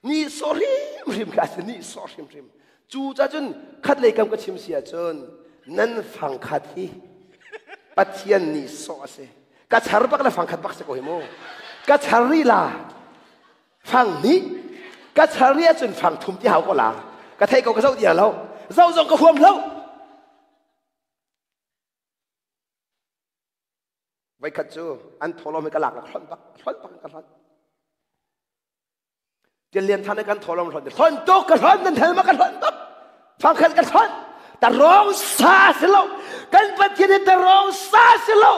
Ni sawh hrimhrim kha a si, ni sawh hrimhrim. Cu ca cun khat lei kam ka chim si ahcun nan fangkhat hi Pathian nih sawh a si. Ka char bak le fangkhat bak si ko hi mu. Ka char rih la fang hnih ka char rih ahcun fang thum ti hau ko la. Ka theih ko ka zoh dia lo. Zoh zong ka huam lo. Voikhat cu an thawlawm hi ka lak la hlonh bak hlonh bak in ka hlonh. Tian Lian Than kan thawlawm hlonh hlonh tuk ka hlonh nan thel ma ka hlonh tuk fangkhat ka hlonh ta rong sa si lo kan Pathian hi ta rong sa si lo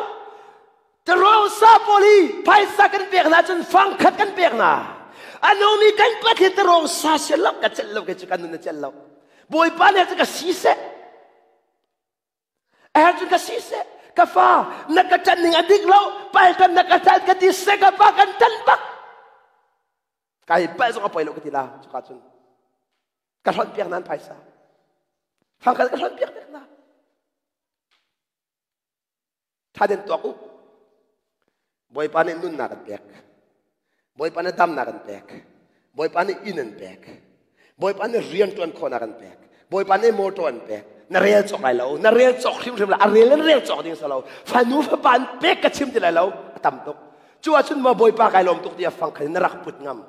ta rong sa pawl hi phaisa kan pek hna cun fangkhat kan pek hna a nungmi kan Pathian ta rong sa si lo ka celh lo ke cu kan nun na celh lo Bawipa nih cu ka si seh A cu ka si seh ka fa na ka ṭanh ning a dik lo paltan na ka ṭan ka ti seh ka pa kan ṭan bak kai palh zong a poi lo ka ti la cuka cun ka hlonh piak nan phaisa fangkhat ka hlonh piak piak na tha den tuak u Bawipa nih nunnak an pek Bawipa nih damnak an pek Bawipa nih inn an pek Bawipa nih rian ṭuan khawhnak an pek Bawipa nih motor an pek na rel cawk lai lo na rel cawk hrimhrim la a rel in rel cawk ding si lo fanu fapa an pek ka chim ti lai lo a tam tuk cu ahcun maw Bawipa kai lawm tuk ti a fang khan na rak put ngam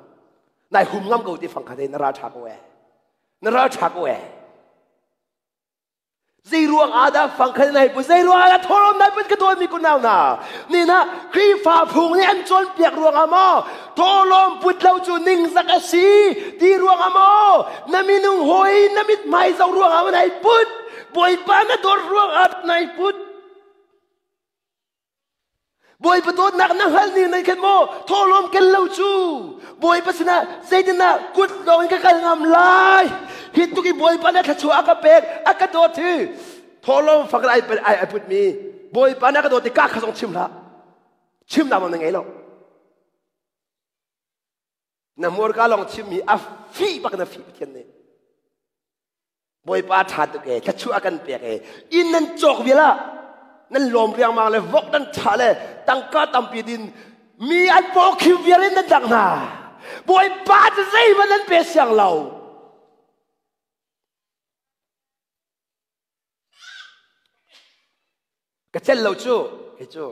nai hum ngam ko ti fang khan na ral ṭha ko e na ral ṭha ko e Zeiruang ah dah fangkhal nai pu zeiruang ah dah thawlawm nai put ka dawtmi kunau hna ni na Khrihfa phung nih an cawnpiak ruang ah maw thawlawm put lo cu ningzak a si ti ruang ah maw na minung hawi na mithmai zoh ruang ah nai put Bawipa na dawt ruang ah nai put Bawipa dawtnak na hngalh ning nan khan maw thawhlawm kel lo cu Bawipa sinah zeitindah kut lawng in ka kal ngam lai hi tuk i Bawipa nih thluachuah a ka pek a ka dawt hi thawhlawm fak ai ai ai put mi Bawipa nih a ka dawt i ka kha zong chim hlah chim nak na ngei lo na hmurka lawng chim mi a fih bak na fih Pathian nih Bawipa ṭha tuk e thluachuah a kan pek e inn nan cawk vial ah nan lawm riangmang le vok nan ṭha le tangka tampi din mi an paw khiu vial in nan dang hna Bawipa cu zeihmanh nan pe siang lo ka cel lo cu kei cu.